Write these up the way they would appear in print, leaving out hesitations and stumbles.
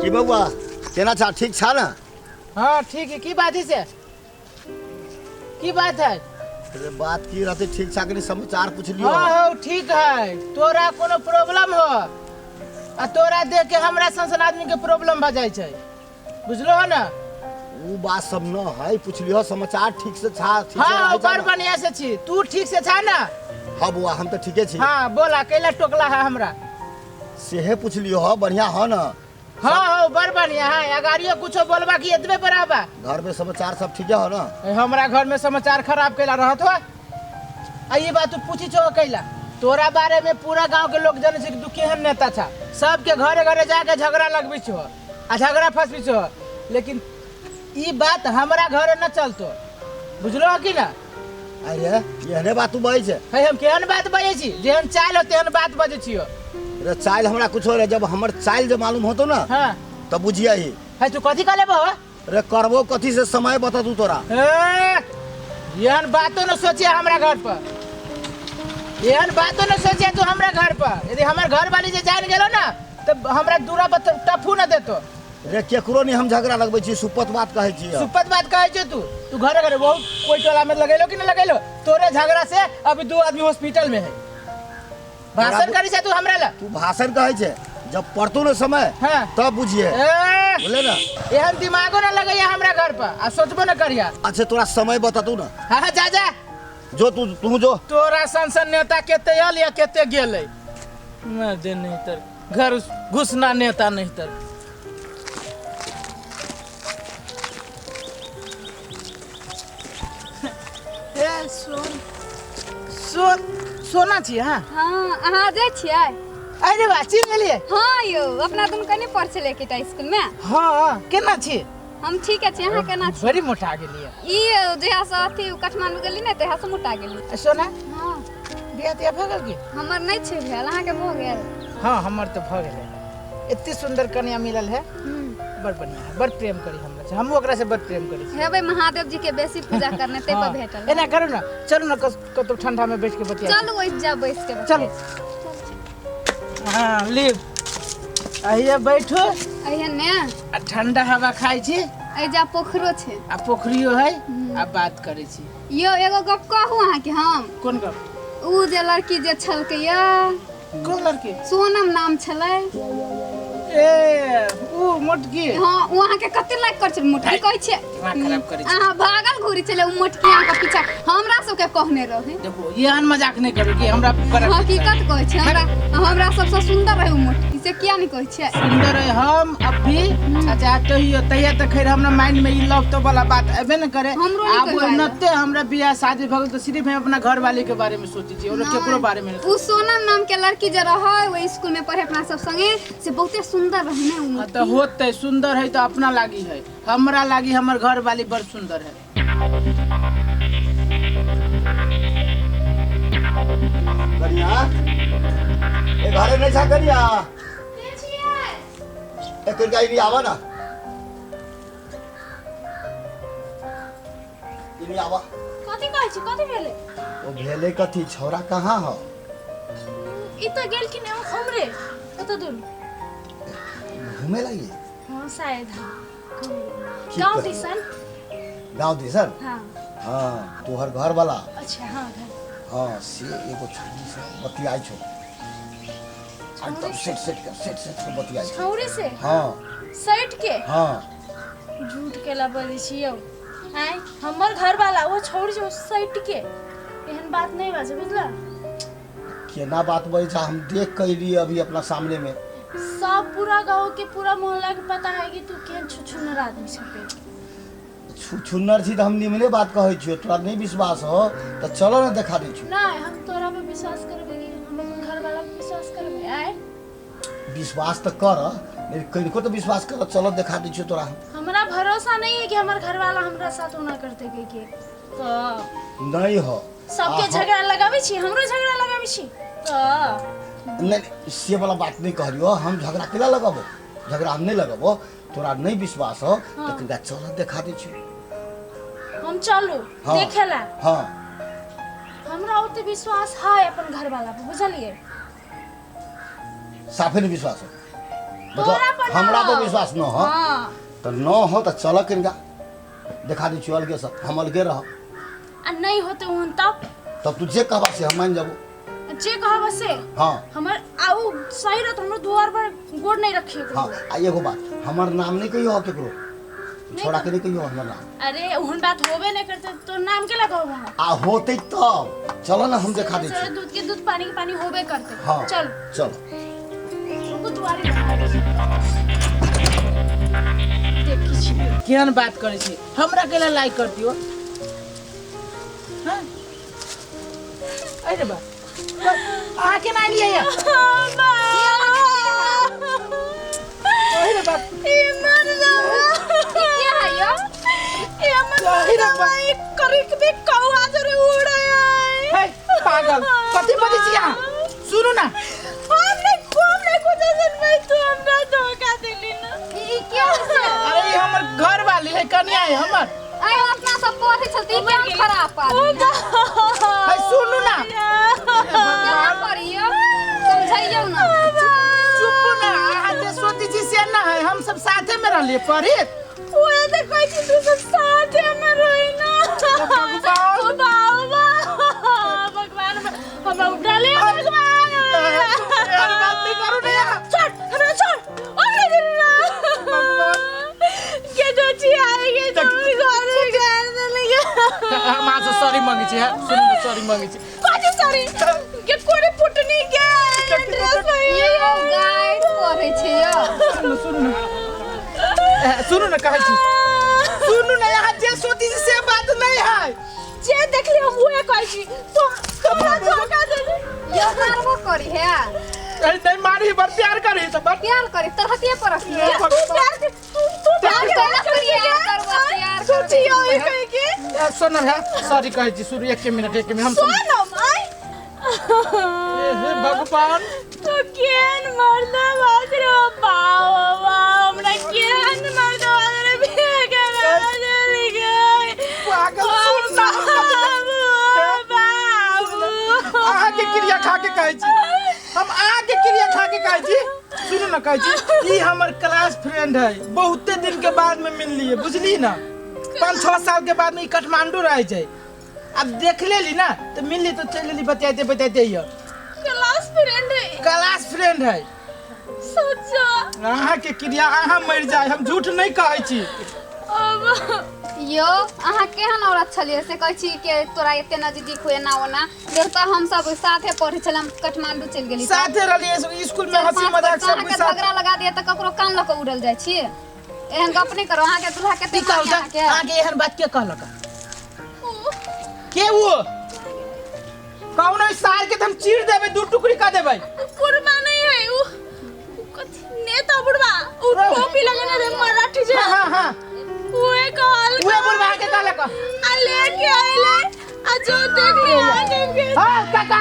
की बौआ केना छा ठीक छा ना हाँ ठीक है की बात है से की बात है अरे बात की रहते ठीक छा कनी समाचार पूछ लियो हाँ हाँ ठीक है तोरा कोनो प्रॉब्लम हो आ तोरा देख के हमरा सन सन आदमी के प्रॉब्लम भऽ जाइ छै बुझलो हो ना उ बात सब न है पूछ लियो समाचार ठीक से छा ठीक से हाँ रहै छा बड़ ना? बढ़िया से छी तू ठीक से छा ना हाँ बौआ हम तो ठीके छी हाँ बोला कैला टोकला है हमरा सेहे पूछ लियो हो बढ़िया हो ना हाँ हाँ बड़ बढ़िया है अगाड़ियो कुछो बोलबा की एतबे पर आबा घर में समाचार सब ठीके हो ना ए, हमरा घर में समाचार खराब कैला रहत हो आ ई बात तू पूछी छो कैला तोरा बारे में पूरा गांव के लोग जाने छै कि तू केहन नेता छा सबके घरे घरे जाके झगड़ा लगबी छो आ झगड़ा फंसबी छो लेकिन ई बात हमरा घरे न चलतो बुझलो हो कि ना अरे एहने बात तू बजै छै है हम केहन बात बजै छी जेहन चाल हो तेहन बात बजै छियो रे चाइल हमरा कुछो रे जब हमर चाइल जे मालूम होतो ना हाँ तब बुझिया ही है तू कथी कह लेबो रे करबो कथी से समय बता तू तोरा ए, एहन बातो न सोचिए हमरा घर पर एहन बातो न सोचिए तू हमरा घर पर यदि हमर घर वाली जे जान गेलो ना तो हमरा दूरा पर टफू न देतो रे केकरो नहीं हम झगड़ा लगबै छी सुपत बात कहै छी हम। सुपत बात कहै छो तू तू घरे घरे बहुत कोई टोला में लगेलो कि न लगेलो तोरे झगड़ा से अभी दो आदमी हॉस्पिटल में है भाषण करी छे तू हमरा ला तू भाषण कहै छे जब पड़तो न समय हाँ। तब बुझिए ए, बोले ना एहन दिमागो न लगैया हमरा घर पर आ सोचबो न करिया अच्छा तोरा समय बता तू ना हाँ हाँ, जा जा जो तू तू जो तोरा सन सन नेता केते आयल या केते गेलै मैं दे नहीं तर घर घुसना नेता नहीं तर ए सोन सोन सोना छी हाँ हाँ अहाँ जाइ छियै अरे वाह चिन्ह गेलियै हाँ यौ अपना दुनू कने पढ़ छलै एकेटा स्कूल में हाँ केना छी हम ठीक छी अहाँ केना छी बड़ी मोटा गेलियै ई जहिया से अथी काठमांडू गेली ने तहिया से मोटा गेली सोना हाँ बियाह तियाह भऽ गेल की हमर नहि छै भेल अहाँके भऽ गेल हाँ हमर तऽ भऽ गेलै एते सुंदर कन्या मिलल है बड़ बढ़िया है बड़ प्रेम करी हमरा से हमहूँ ओकरा से बड़ प्रेम करी छी हेबै महादेव जी के बेसी पूजा करने ते पर हाँ। भेटल एना करू ना चलू ना कतौ ठंडा में बैठ के बतिया चलू ओहि जा बैस के चलू। हाँ लीव आइए बैठू अहिया ने आ ठंडा हवा खाइ छी एहि जा पोखरो छै आ पोखरियो है आ बात करै छी यौ एगो गप कहू अहाँके हम कोन गप उ जे लड़की जे छलकै या कोन लड़की सोनम नाम छलै ए ऊ मोटकी हाँ उ अहाँके कते लाइक करै छलै मोटकी कहै छियै दिमाग खराब करै छै अहाँ भागल घुरी छलै उ मोटकी अहाँके पीछा हमरा सबके कहने रहै देखो एहन मजाक नहि करू कि हमरा बड़ा हकीकत कहै छै हमरा हमरा सबसँ सुन्दर रहै उ मोटकी से किया नहि कहै छियै सुंदर है हम अभी अच्छा तहियो तहिया तऽ खैर हमरा माइंड में ई लव तो वाला बात अबे न करे हमरो नहि आब कहियो आयल। नते हमरा बियाह शादी भऽ गेल तऽ सिर्फ हम अपना घर वाली के बारे में सोचै छी और केकरो बारे में उ सोनम नाम के लड़की जे रहै ओहि स्कूल में पढ़े अपना सब संगे से बहुते सुन्दर रहै ने उ हाँ, मोटकी तऽ होतै सुंदर है तऽ अपना लागी है हमरा लागी हमर घर वाली बड़ सुंदर है कनिया ए घरे नहीं छा कनिया ए कनिया इनी आवा ना इनी आवा कथी कहै छी कथी भेलै ओ भेले कथी छौरा कहाँ हो ई तऽ गेलखिन एगो हमरे कतऽ दूर घूमे लागी हाँ शायद हाँ ठीक गाँव है। दिसन गाँव दिसन हाँ हाँ तोहर घर वाला अच्छा हाँ घर हाँ से एगो छौरी से बतियाइ छौ एकदम सेट सेट के सेट सेट के बतियाइ छौ छौरी से हाँ सैट के हाँ झूठ केला बजै छी यौ आँय हमर घर वाला ओ छौरी छै ओ सैट के एहन बात नहीं बाजे बुझला केना बात बजै छौ हम देख के अयलियै अभी अपना सामने में सब पूरा गांव के पूरा मोहल्ला के पता है कि तू केहन छुछुनर आदमी छके छुछुन्नर छी तऽ हम निमने बात कहै छियौ तोरा नहि विश्वास हो तऽ चलो ने देखा दै छियौ नहीं हम तोरा पे विश्वास करबे कि हम अपन घर वाला पे विश्वास करबे आय विश्वास तऽ कर लेकिन कनिको तऽ विश्वास कर चलो देखा दै छियौ तोरा हम हमरा भरोसा नहीं है कि हमर घर वाला हमरा साथ ओना करते के के तो नहि हो सबके झगड़ा लगाबै छी हमरो झगड़ा लगाबै छी तो नहीं से वाला बात नहीं कहलियो हम झगड़ा केला लगबो झगड़ा हम नहीं लगबो तोरा नहीं विश्वास हो तो कनिका चल देखा दै छियौ हम चलू हाँ। देखेला हाँ हम हमरा ओते विश्वास है अपन घर वाला पर, बुझलिए? साफे नहीं विश्वास हो। तोरा पर ना हमरा पर हो। विश्वास न हो। हाँ। तो न हो तो चल कनिका देखा दै छियौ अलगे से, हम अलगे रहब। आ नहीं होते ओहन तब? तब तू जे कहबा से हम मान जाबो। जे कहब से? हाँ। हमर आउ सही रहत, हमरो दुआर पर गोड़ नहीं रखिए। हाँ, आ एगो बात, हमर नाम नहीं कहियो केकरो, छोड़ा के नहीं कहियो हमर नाम। अरे ओहन बात होबे नहीं करते तो नाम के लगाओ वहाँ। आ होते तब चलो ना, हम देखा दै चलो, दूध के दूध पानी के पानी होबे करते। हाँ। चल। चल। रुको, दुआरे देखी छी। केहन बात करै छी, हमरा केला लाइक कर दियो। हाँ? अरे बा, अहाँ केना एलियै या? अरे बा, के है यो? अरे बा, हे पागल, कथी बजै छी अहाँ? सुनू ना। ई के है से? अरे ई हमर घर वाली है, कनिया है हमर। आइ अपना सब पढ़ै छलती, ई केहन खराब आदमी है। हे सुनू ना, केना करियो, समझैयौ ना। चुप ना, अहाँ जे सोचै छी से ना है, हम सब साथे में रहलियै पढ़ित। भगवान हमरा उठा ले भगवान। एहन बात नहीं करू ने अहाँ। छोड़ हमरा, छोड़ ओकरा दिल ना के जो छी आएगे तो घर में घर चले। हम अहाँ से सॉरी मांगै छी। हाँ, सुनू ना, सॉरी मांगै छी। कथी सॉरी के कोरे फुटनी के ड्रेस यो गाइड पढ़ै छै यो। सुनू, सुनू ना, सुनू ना, कहै छी सुनू ना, यहाँ जे सोचै छी से बात नहीं है। जे देखली हम उहे कहै छी, तो हमरा धोखा देली। यो मारबो करी है। अरे नहीं मारी, बड़ प्यार करी तो बड़ प्यार करी तरहतिए पर रखिए। तू प्यार के तू तू प्यार प्यार करिए, करबो प्यार। सोचियो ई कहि के। सोनम है, सॉरी कहै छी, सुनू, एक मिनट, एक मिनट, हम सुन। सोनम आइ। हे भगवान, तो केहन मर्दा बात रे बाबा, हमरा केहन मर्दा बात रे बेगर गए। पागल, सुन ना, बाबू। अहाँ के क्रिया खा के कहै छी, हम अहाँ के क्रिया खा के कहै छी, सुनू ना, कहै छी ई हमर क्लास फ्रेंड है, बहुते दिन के बाद में मिललिए, बुझली ना, 5-6 साल के बाद में ई काठमांडू रह जाए, अब देख लेली ना तो मिलली तो चल लेली बतियाते बतियाते ही। क्लास फ्रेंड है? क्लास फ्रेंड है। सच्चा? अहाँ के क्रिया, अहाँ मर जाए, हम झूठ नहीं कहै छी। अब यो अहाँ केहन औरत छलियै से कहै छी के तोरा एते नजदीक हो एना ओना, देखता हम सब साथे पढ़ै छल, हम काठमांडू चलि गेली। साथे रहलियै स्कूल में, हंसी मजाक सब अहाँके साथ। झगड़ा लगा दिया तऽ ककरो कान लऽ कऽ उड़ल जाइ छी? एहन गप नहि करू, अहाँके दूल्हा कते की कहू मानिए तऽ अहाँके। अहाँके एहन बात के कहलक? के वो कौन ओहि साल के तऽ हम चीर देबै, दू टुकड़ी कऽ देबै। बुढ़वा नहीं है उ, उ कथी नेता बुढ़वा, उ टोपी लगेने रहे मराठी जे। हाँ हाँ हाँ। उहे कहल। उहे बुढ़वा अहाँके कहलक? आ लेके आइले आ जो देख ले आने के। हाँ काका।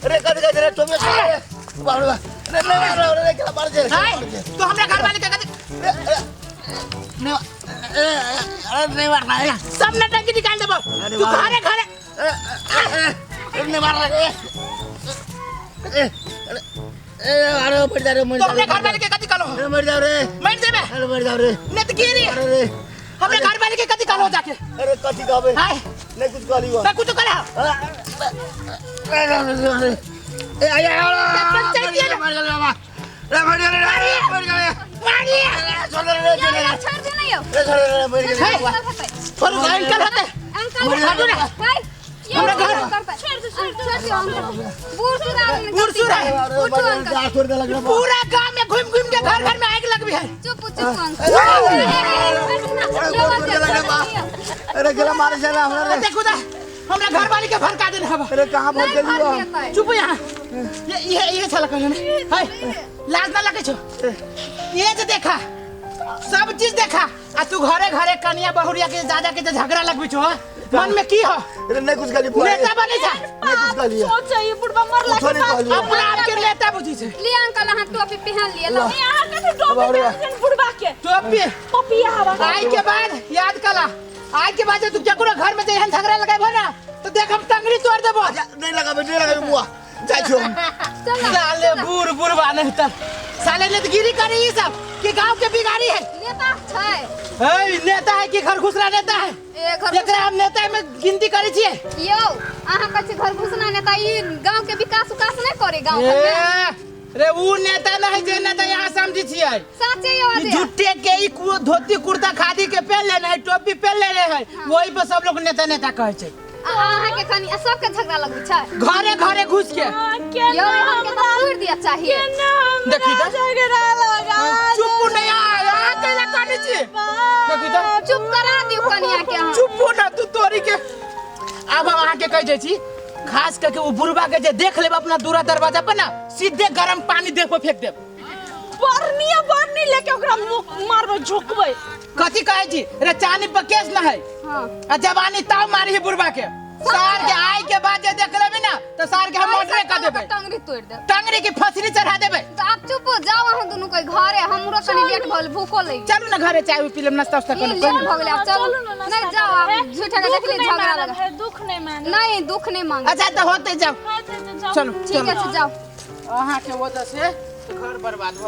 अरे कथी कहै छै रे टोपी? बाप रे बाप, रे नहीं मार रे, केला मार छै। हाय, तो हमरा घर वाले के कथी? नहीं, अरे नहीं मारना है। सब नटंकी निकाल देबो अरे तू। बाप। घरे घरे। नहीं मार रे, अरे मर जा रे, मर तो जा। हमरा घर वाले के कथी कहलो? अरे मर जाओ रे। मर जेबे। अरे मर जाओ रे। नतगिरी। अरे रे। हमरा घर वाले के कथी कहलो जाके? अरे कथी कहबे? हाय। नहीं कुछ कहली वो। मैं कुछ करा। अरे अरे ए आया पंचायत मर जा रे बाबा, रे मर जा रे, मर जा रे। मारिए। छोड़ रे, छोड़ रे। छोड़ दे ना यो। रे छोड़ रे, मर गेलै। अंकल हेतै। छोड़ू, अंकल हेतै। अंकल हटू ना। हाय। हमरा घर- छोड़ दे, छोड़ दे, छोड़ दे अंकल। बूढ़ सूढ़ आदमी। बूढ़ सूढ़ है। उठो अंकल। जा, छोड़ देलक रे बाबा। पूरा गांव में घूम घूम के घर घर में आग लगबी है। चुप चुप अंकल। अरे गेला मारे चला हमरा रे। देखू दा, हमरा घर वाली के भड़का देने हवा। अरे कहाँ भर गेली हो? चुप यहाँ। ये ये छला कहले ने हाय, लाज ना लगे छो? ये जे देखा सब चीज देखा आ तू घरे घरे कनिया बहुरिया के दादा के जे झगड़ा लगबी छो। मन में की हो? अरे नहीं कुछ कहली बुआ। नेता बने छा। नहीं कुछ कहली। सोचे ई बुढ़बा मरला कुछो के नहीं बाद कहलियै। अपना आप के नेता बुझी छे। लिए अंकल, अहाँ टोपी पहन लिए लो। ए, अहाँ कथी टोपी अरे। पहिरने छियनि बुढ़बा के? टोपी पपिया हवा। आई के बाद याद कला, आज के बाद जे तू केकरो घर में एहन झगड़ा लगाबो ना तो देख हम टंगरी तोड़ देबो। अच्छा, नहीं लगाबे, नहीं लगाबे बुआ, जाइ छियो हम। चल ना। साले बूढ़ बुढ़वा नहीं तर साले नेतगिरी करे ई सब कि गांव के बिगाड़ी है। नेता छै। हे, नेता है कि घर घुसरा नेता है? ए घर। एकरा हम नेता में गिनती करे छियै। यौ, अहाँ कहै छी घर घुसना नेता, ई गांव के विकास उकास नहीं करे गांव घर में? ए, रे ऊ नेता नहीं जे नेता यहाँ समझी छियै। साचे यौ ई अजय। झूठे के ई धोती कुर्ता खादी के पहन लेने है, टोपी पहन लेने है, वही पर सब लोग नेता नेता कहै छै। अहाँ के कनी आ सबके झगड़ा लगबै छै। घरे घरे घुस के। यौ, अहाँ के तऽ छोड़ि दिया चाहिए। देखी तऽ। झगड़ा लगा। चुप नहीं आ, आ कैला कानै छी? देखी तऽ। चुप करा दियौ कनिया के अहाँ। चुप ना तू तोरी के। आब हम अहाँके कहि जाइ छी, खास करके ओ बुढ़बा के जे देख लेब अपना दूरा दरवाजा पर ना, सीधे गरम पानी देह पर फेंक देब। बर्निया बर्नी लेके ओकरा मुँह मारबै, झोकबै। कथी कहै छी रे? चानी पर केस ना है। हाँ। आ जवानी ताव मारी है बुढ़बा के। सार के आय के बाद जे देख लेबे ना तो सार के हम मर्डरे कर देबै। टंगरी तोड़ देब। टंगरी के फसरी चढ़ा देबै। तऽ आब चुप हो जाओ अहाँ दुनू कोई घरे, हमरो कनी लेट भल, भूखो लागि। चलू ना घरे, चाय उय पी लेब, नाश्ता उस्ता ई कर लेब। लेट भऽ गेलै, आब चलू। चलू ना नाश्ता नहीं जाओ, करबै। आब झूठे के दुख देखली नहि झगड़ा मानब लगा। है, दुख नहीं मानब। नहीं, दुख नहीं मांग। अच्छा तऽ होते जाओ। होतै तऽ जाउ। चलू। ठीक चलू। छै, जाओ। अहाँ के वजह से घर बर्बाद भऽ